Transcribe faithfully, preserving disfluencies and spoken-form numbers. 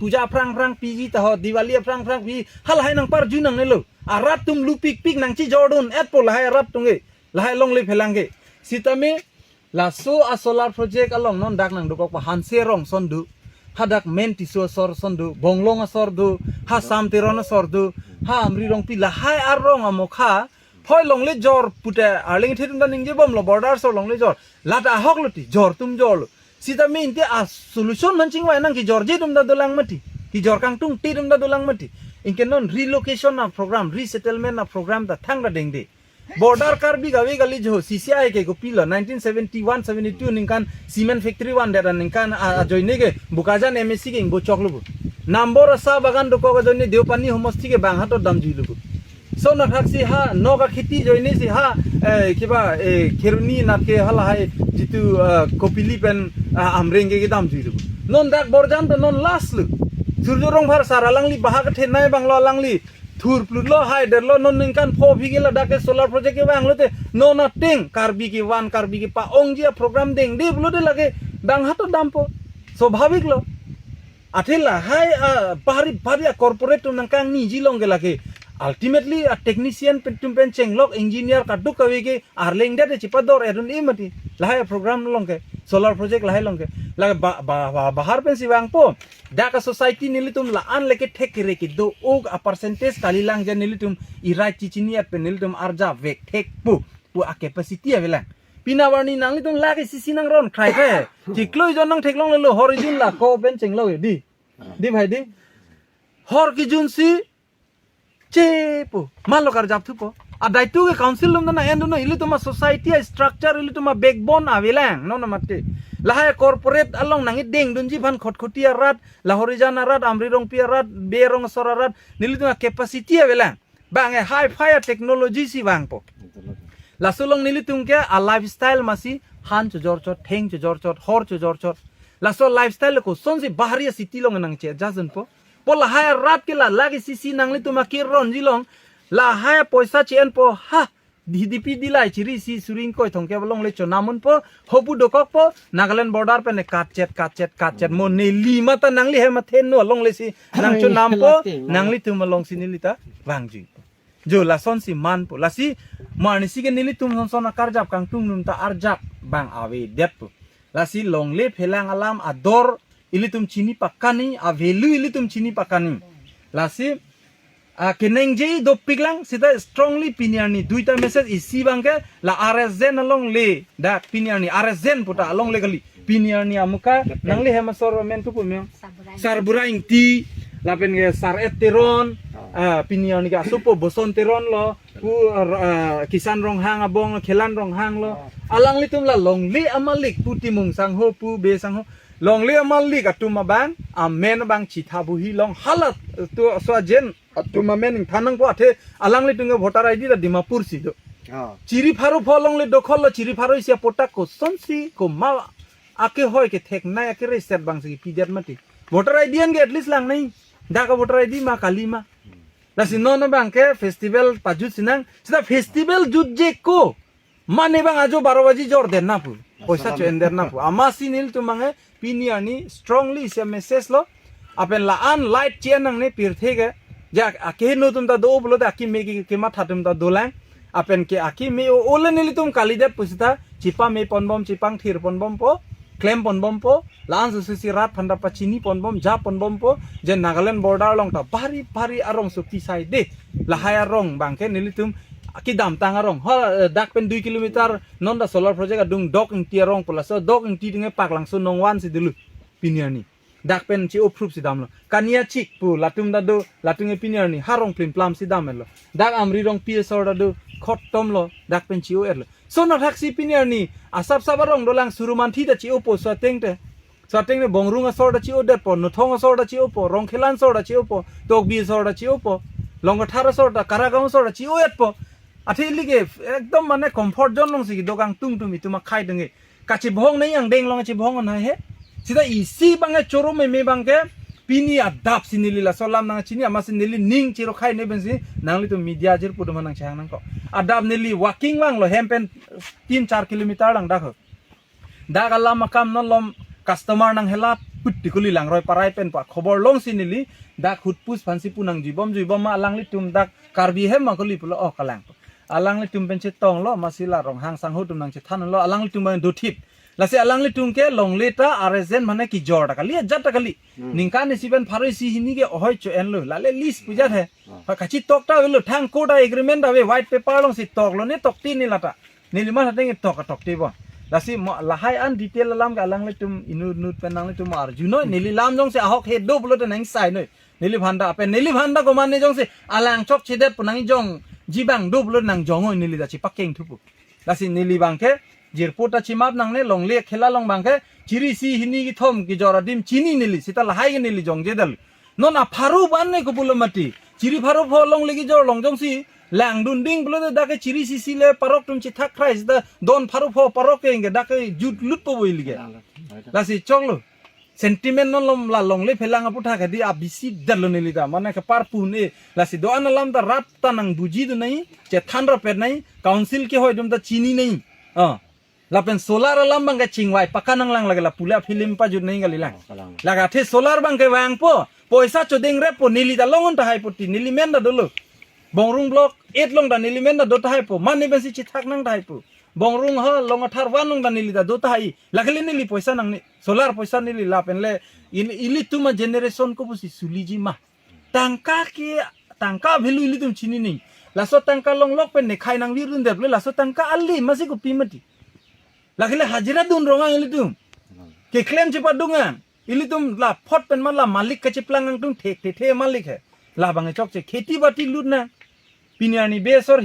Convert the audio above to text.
Puja aphrang aphrang piji ta ho, Diwali aphrang aphrang piji, halahai nangparju nangnelo. Arat atum lupikpik nangchijordun etpo lahai arat atum ke, lahai longle phelang ke. Sitame laso a solar project along non dak nangdokok pa Hanse arong ason do, hadak Main Tisso asor ason do, Bonglong asor do, ha Sam Teron asor do, ha Amri Rongpi, lahai arong amokha, hoi longle jor pute arleng the atum ta ningjebomlo, border asor longle jor. Lata ahok lo ti, jor atum jorlo. Sitame inte a solution man chingvai nang, kejorji atum ta dolang mati, kejor kangtungte atum ta dolang mati. Anke non relocation a program, resettlement a program ta thangta dengde. Border Karbi kave kali jo, C C I ke kopilo, nineteen seventy-one seventy-two ningkan cement factory vandet aningkan a, ajoine ke Bokajan M A C ke ingbochoklo bo. Nambor a sa bagan dokok ajoine Deopani homosti ke bang hato damjuilo bo. Lason athaksi ha nok akheti ajoine si ha, eh, kiba, eh, Kheroni nat ke halahai jitu, eh, Kopili pen, ah, Amreng ke kedamjuilo bo. Non dak Borjan ta non last lo. Surjo Rongphar sar alangli bahak thenai banglo, alangli thurplutlo, haidetlo, non ningkan pho aphi ke ladak ke solar project kevanglote, non ateng Karbi kevan, Karbi kepa-ongji a program dengde pulote lake bang hato dampo. Swabhavik lo. Athe lahai, ah, bhari bhari a corporate atum nangkangniji long ke lake. Ultimately a technician pen atum pen chenglok, engineer kadokave ke arleng det chipador edun imati. Lahai a program long ke, solar project lahai long ke. Lake ba, ba, ba, bahar pensi vangpo. Dak a society nelitum la-an le kethek kere kedo-o a percentage kalilang, je nelitum irai chichini at pen nelitum arjap vek thek pu, pu a capacity avelang. Pini awarning nanglitum lake sisi nangron khrai khe. Chiklo ejon nangtheklonglelo, hor ejun la ko pen chenglok di. Di bhai di. Hor kejunsi che pu, malo karjap thupo. Adai tu ke council atum ta nang-endunnoi, ilitum a society a structure, ilitum a backbone avelang, non mati. Lahai corporate along nangkedengdunji aphan Khatkhati arat, la Horijan arat, Amri Rongpi arat, Be Rong asor arat, nelitum a capacity avelang. Bang e hi-fi a technology si vangpo. Laso along nelitum ke a lifestyle masi han chojorchot, theng chojorchot, hor chojorchot. Laso lifestyle kosonsi bahari a city along nangche-adjust dunpo. Pu lahai arat ke la lake sisi nanglitum a kironji long. Lahai poisa che-enpo ha. Di dipi dilai chiri isi suri ingkoi thomkep alongle chonamunpo. Hopu dokokpo. Nagaland border pen ne katchet, katchet, katchet. Mo neli mata nangli hem athenno alongle si nangchonampo. Lasting, no? Nanglitum alongsi neli ta vangjuipo. Jo lasonsi manpo. Lasi mo arnisi ke nelitum sonson a karjap kangtung atum ta arjap bang avedetpo. Lasi longle phelang alam ador ilitum chini pakani, a value ilitum chini pakani. Lasi, ah, keningje dopiklang, sita strongly pini arni duita message, isi abang ke la R S Zen alongle, dak pini arni R S Zen puta alongle kali. Pini arni amuka nangli hem asor amen tu pu me? Sarbura. Sarbura Ingti, lapen ke Sar-et Teron, ah, pini arni ke asopo Boson Teron lo, pu, ah, Kisan Ronghang abong, Khelan Ronghang lo. Alanglitum la longle amalik pu Timung sangho pu Be sangho. Longle amalik atum abang, amen abang chitha buhi long halat tu so ajen atum amen ingthan nangpo, athe alanglitum ke voter I D ta Dimapur si do. Ah. Chiri pharo pho longle dokhol lo, chiri pharo isi apotak kosonsi komat akehoi ketheknei akereset abangsi pidet mati. Voter I D an ke at least langnei. Dak a voter I D ma kali ma. Lasi non abang ke festival pajut sinang. Sita festival jutje ko. Mane bang ajo baro baji jor den na pu. Poisa cho-en den na pu. Amatsi nelitum abang e pini arni strongly isi a message lo. Lapen la-an light che-en nangne pirthe ke. Ja akeheno atum ta do pulote akeme ke, kematha atum ta dolang. Lapen ke akeme o-o le nelitum kalidet pusita chipame ponbom, chipangthir ponbompo, klem ponbompo. La-an susi rat aphan ta pachini ponbom, ja ponbompo, je Nagaland border along ta bhari bhari arong sopi saide. Lahai arong abang ke nelitum kedamtang arong. Ho, eh, dak pen dui kilometer non ta solar project adung Dok Ingti arong pu, laso Dok Ingti atum ke Paklangso nong vansi dolo pini arni. Dak pen che-o proof si damlo. Kaniachik pu latum ta do, latum ke pini arni ha rong plimplam si dam-etlo. Dak Amri Rongpi asor ta do, khottom lo, dak pen che-o-etlo. Lason athaksi pini arni asap sap arong dolang, Surumanthi ta che-opo, so ateng te. So ateng te Bongrung asor ta che-odetpo, Nothong asor ta che-opo, Rongkhelan asor ta che-opo, Tokbi asor ta che-opo, Longkathar asor ta, Karagaon asor ta che-o-etpo. Athe ili ke ekdom mane comfort zone alongsi kedo kangtung atum itum akhei atum ke. Kachebhong nei angdeng along chebhong on hai he. Sita isi abang e choro meme abang ke pini adap si neli laso alam nangchini, amatsi neli ning chiro khai ne pensi nanglitum media jirpo atum aphan nangchehang nangkok. Adap neli walking vanglo hem pen tin char kilometer lang dak ho. Dak alam akam non malom customer nanghelat, Put ti kuli langroi parai pen pa khobor longsi neli dak hutpus aphansi pu nangjuibom juibom ma alanglitum dak Karbi hem ma kuli pulo, oh, kalang. Alanglitum pen chetonglo, masi la Ronghang sangho atum nangchethanlo, alanglitum abang dothip. Lasi alanglitum ke longle ta aresen mane kejor ta kali, ajat ta kali. Hmm. Ningkan isi pen pharo isi hini ke ohoi cho-enlo. Lale list pu ajat he. Hmm. Ha, kachitok ta avelo, thang court agreement ave, white paper alongsi toklo, ne tokte ne lata. Neli ma hateng tok tokte bo. Lasi mo lahai an detail alam ke alanglitum inut inut pen nanglitum arjunoi, neli lam jongsi ahok he do pulote nangsai noi. Neliphan ta apen neliphan ta komatne jongsi alang chokchedet pu nangjonji abang do pulote nangjong noi, neli ta chepakeng thupo. Lasi neli abang ke jirpo ta chimap nangne, longle khela along abang ke chiri isi hini kethom kejor adim chini neli, seta lahai ke neli jongje dal. Non apharo ban ne kopulo mati. Chiri pharo pho longle kejor along jongsi langdun ding pulote dak ke chiri isi isi le parok atum chethak khrai seta don pharo pho parok ke ingke dak ke jutlut po bo ili ke. Lasi choklo. Sentiment non lom la longle phelang aputhak hadi abisi detlo neli ta. Mane kepar pu ne. Lasi do-an alam ta rat ta nangbuji dun nai, chethan rapet nai, council kehoi atum ta chini nai. Ah. Lapen solar alam abang ke chingvai pakka nanglang lake, la pule film pajut nai kali lang. Oh, kalang. Lake athe solar abang ke vangpo, poisa chodeng reppo, neli ta longon tahai po ti, neli men ta dolo. Bongrung block eight along ta neli men ta do tahai po, mane pensi chethak nang tahai po. Bongrung ha Longathar one along ta neli ta do tahai. Lake le neli poisa nangne, solar poisa neli lapen le il-, ilitum ageneration ko pusi suliji ma. Tangka ke, tangka value ilitum chini nai. Laso tangka longlok pen nekhai nangvirun det le, laso tangka ale masi kopi mati. Lake le hajira dun rong-ang ilitum. Keklem chepadung-ang. Ilitum la phot pen ma la malik kacheplang angtung thekthe malik he. La abang chokche kheti bati lut nang. Pini arni besor